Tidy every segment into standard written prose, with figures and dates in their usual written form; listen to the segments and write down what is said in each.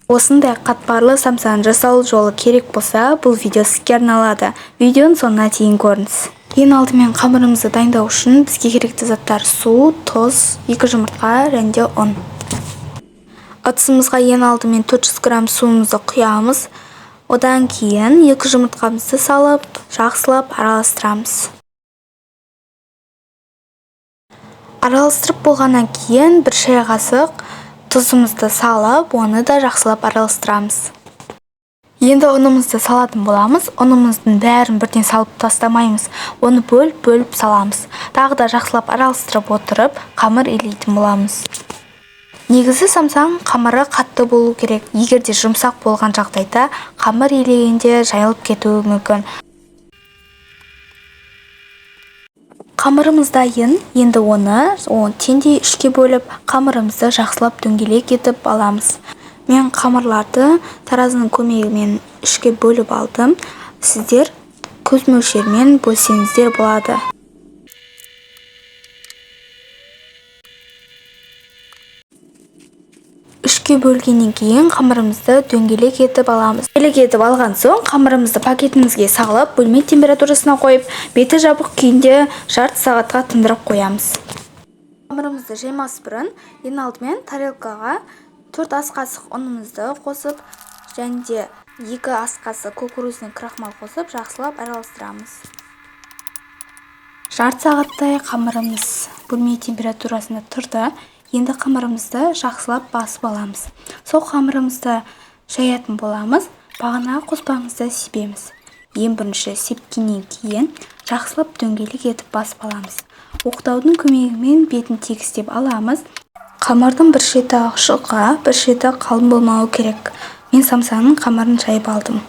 Осындай қатпарлы самсаның жасалу жолы керек болса, бұл видео сізге арналады. Видеоның соңына дейін көріңіз. Ең алдымен қамырымызды дайындау үшін бізге керекті заттар: су, тұз, 2 жұмыртқа және де ұн. Ыдысымызға ең алдымен 400 грамм суымызды құямыз. Одан кейін 2 жұмыртқамызды салып, жақсылап араластырамыз. Араластырып болғаннан кейін 1 шай қасық тұзымызды салып, оны да жақсылап араластырамыз. Енді ұнымызды салатын боламыз. Ұнымыздың бәрін бірден салып тастамаймыз. Оны бөліп-бөліп саламыз. Тағы да жақсылап араластырып отырып, қамыр илейтін боламыз. Негізі самсаның қамыры қатты болу керек. Егер де жұмсақ болған жағдайда қамыр илегенде жайылып кетуі мүмкін. Қамырымыз дайын. Енді оны теңдей үшке бөліп, қамырымызды жақсылап дөңгелек етіп аламыз. Мен қамырларды таразының көмегімен үшке бөліп алдым. Сіздер көз мөлшерімен бөлсеңіздер болады. Үшке бөлгеннен кейін қамырымызды дөңгелек етіп аламыз. Дөңгелек етіп алған соң қамырымызды пакетімізге салып, бөлме температурасына қойып, беті жабық күйінде жарты сағатқа тындырып қоямыз. Қамырымызды жаймас бұрын ең алдымен тарелкаға 4 ас қасық ұнымызды қосып, және де 2 ас қасық кукурузный крахмал қосып, жақсылап араластырамыз. Жарты сағаттай қамырымыз бөлме температурасында тұрды. Енді қамырымызды жақсылап басып аламыз. Сол қамырымызды жаятын боламыз. Бағанағы қоспамызды себеміз. Ең бірінші сепкеннен кейін жақсылап дөңгелек етіп басып аламыз. Оқтаудың көмегімен бетін тегістеп аламыз. Қамырдың бір шеті жұқа, бір шеті қалың болмауы керек. Мен самсаның қамырын жайып алдым.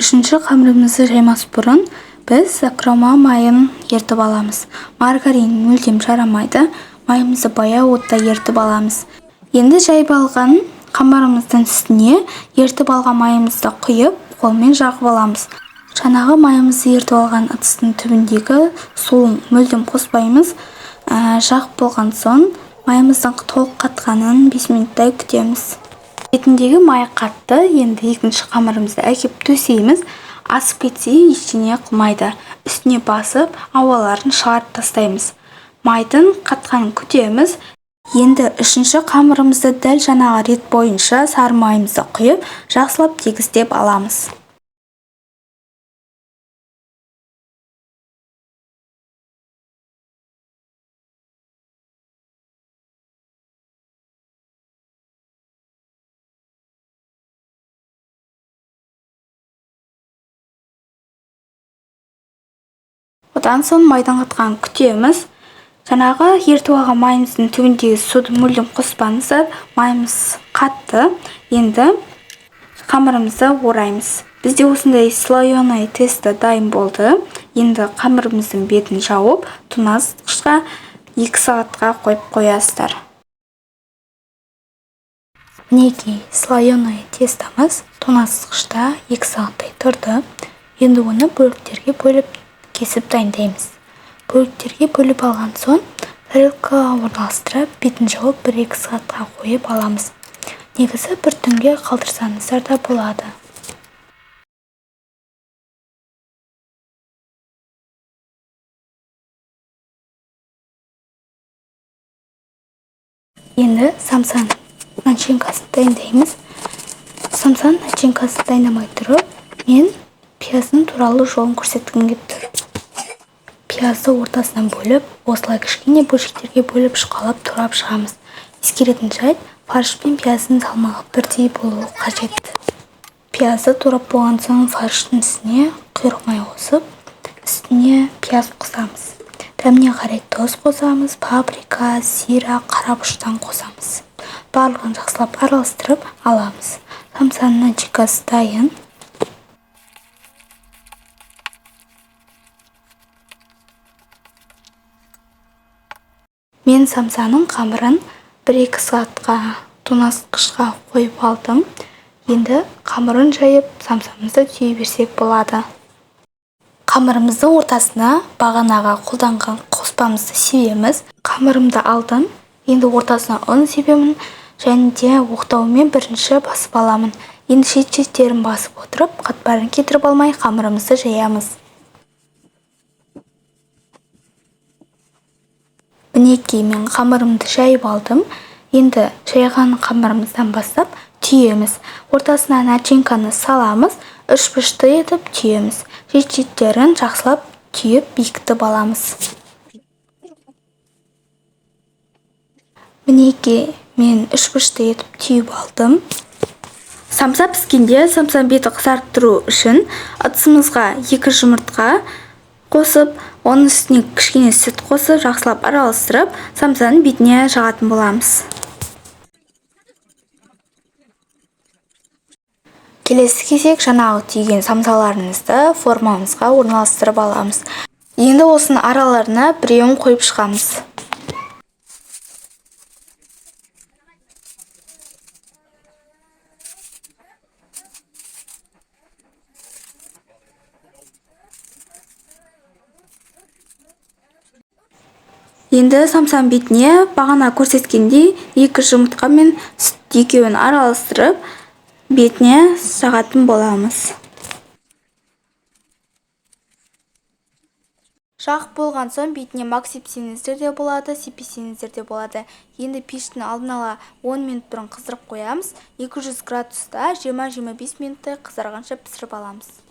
Үшінші қамырымызды жаймас бұрын біз закрома майын ертіп аламыз. Маргарин мүлдем жарамайды. Майымызды баяу отта ертіп аламыз. Енді жайып алған қамырымыздың үстіне ертіп алған майымызды құйып, қолмен жағып аламыз. Жаңағы майымызды ертіп алған ыдыстың түбіндегі суын мүлдем қоспаймыз. Жағып болған соң майымыздың толық қатқанын 5 минуттай күтеміз. Бетіндегі май қатты. Енді екінші қамырымызды әкеп төсейміз. Асып кетсе ештеңе қылмайды. Үстіне басып, ауаларын шығарып тастаймыз. Майдың қатқанын күтеміз. Енді үшінші қамырымызды дәл жаңағы рет бойынша сары майымызды құйып, жақсылап тегістеп аламыз. Одан соң майдың қатқанын күтеміз. Жаңағы ертіп алған майымыздың түбіндегі суды мүлдем қоспаңыздар. Майымыз қатты. Енді қамырымызды ораймыз. Бізде осындай слоеный тесто дайын болды. Енді қамырымыздың бетін жауып, тоңазытқышқа 2 сағатқа қойып қоясыздар. Мінекей, слоеный тестомыз тоңазытқышта 2 сағаттай тұрды. Енді оны бөліктерге бөліп кесіп дайындаймыз. Бөліктерге бөліп алған соң тарелкаға орналастырып, бетін жауып 1-2 сағатқа қойып аламыз. Негізі бір түнге қалдырсаңыздар да болады. Енді самсаның начинкасын дайындаймыз. Самсаның начинкасын дайындамай тұрып, мен пияздың туралы жолын көрсеткім келіп тұр. Пиязды ортасынан бөліп, осылай кішкене бөлшектерге бөліп, жұқалап турап шығамыз. Ескеретін жайт, фарш пен пияздың салмағы бірдей болуы қажет. Пиязды турап болған соң фарштың үстіне құйрық май қосып, үстіне пияз қосамыз. Дәміне қарай тұз қосамыз, паприка, зира, қара бұрыштан қосамыз. Барлығын жақсылап араластырып аламыз. Самсаның начинкасы дайын. Мен самсаның қамырын 1-2 сағатқа тоңазытқышқа қойып алдым. Енді қамырын жайып, самсамызды түйе берсек болады. Қамырымыздың ортасына бағанағы қолданған қоспамызды себеміз. Қамырымды алдым. Енді ортасына ұн себемін. Және де оқтаумен бірінші басып аламын. Енді шет-шеттерін басып отырып, қатпарын кетіріп алмай қамырымызды жаямыз. Мінекей, мен қамырымды жайып алдым. Енді жайған қамырымыздан бастап түйеміз. Ортасына начинканы саламыз, үшбұрышты етіп түйеміз. Шет-шеттерін жақсылап түйіп бекітіп аламыз. Мінекей, мен үшбұрышты етіп түйіп алдым. Самса піскенде самсаның беті қызарып тұру үшін ыдысымызға 2 жұмыртқа қосып, оның үстіне кішкене сүт қосып, жақсылап араластырып, самсаның бетіне жағатын боламыз. Келесі кезек жаңағы түйген самсаларымызды формамызға орналастырып аламыз. Енді осының араларына біреуін қойып шығамыз. Енді самсаның бетіне бағана көрсеткендей 2 жұмыртқа мен сүт екеуін араластырып, бетіне жағатын боламыз. Жағып болған соң бетіне мак сепсеңіздер де болады, сеппесеңіздер де болады. Енді пештің алдын ала 10 минут бұрын қыздырып қоямыз. 200 градуста 20-25 минуттай қызарғанша пісіріп аламыз.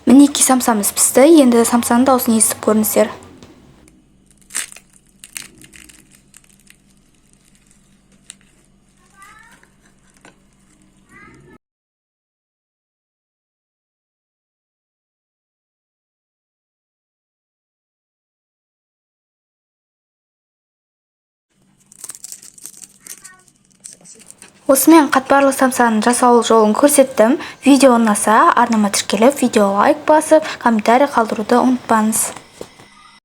Мінекей, самсамыз пісті. Енді самсаның дауысын естіп көріңіздер. Осымен қатпарлы самсаның жасалу жолын көрсеттім. Видео ұнаса, арнама тіркеліп, видео лайк басып, комментарий қалдыруды ұмытпаңыз.